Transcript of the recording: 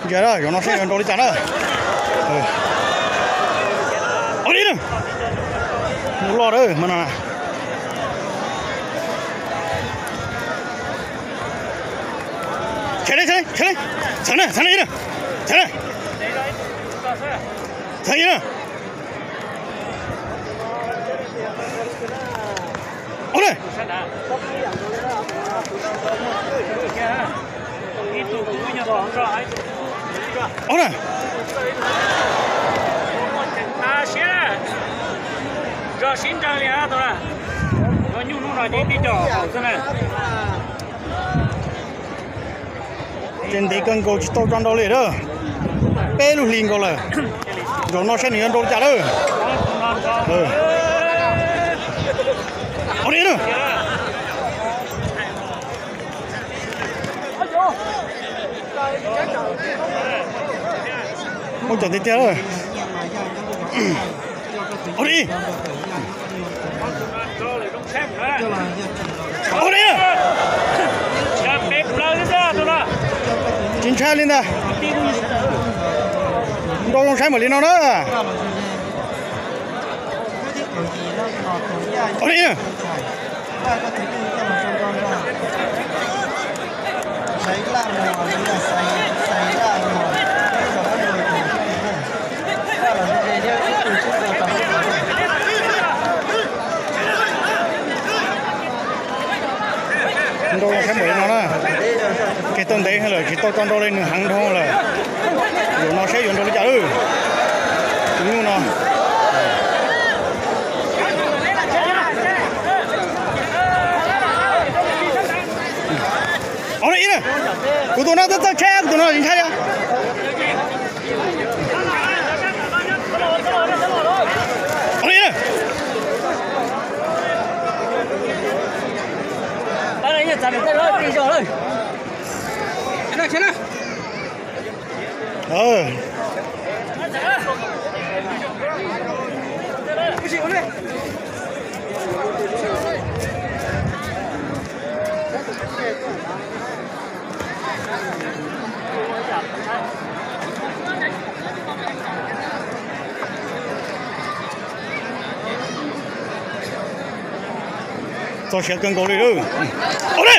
Ntsia na, zaum no saib yuav nrau li cas na. Ua li na. Mus loj lawm mas no. Txhawm li, txhawm li, txhawm li, txhawm na, txhawm li na, txhawm na, txhawm li na. Ua li. Ua li. Ces ntev kawg nkaus tsis tau tso nrau li lawm. Peb lub hlis nkaus lawm. Zaum no saib nws yuav nrau li cas lawm. Ua li na. Muaj cov tiag tiag lawm. Ua li. Ua li. Tsis ntshai li ntag. Nrau zoo saib mam li no na. Ua li. Nrau saib mam li no na. Kev tau ntev lawm tsis tau tso nrau li, nws heev dhau lawm. Zaum no saib yuav nrau li cas lawm. Tus nyuj no. Ua li na. Kuv tus no twb txawj tsheb, kuv tus no tsis ntshai li. Ua li na. Txog siav kawg nkaus li. Ua li.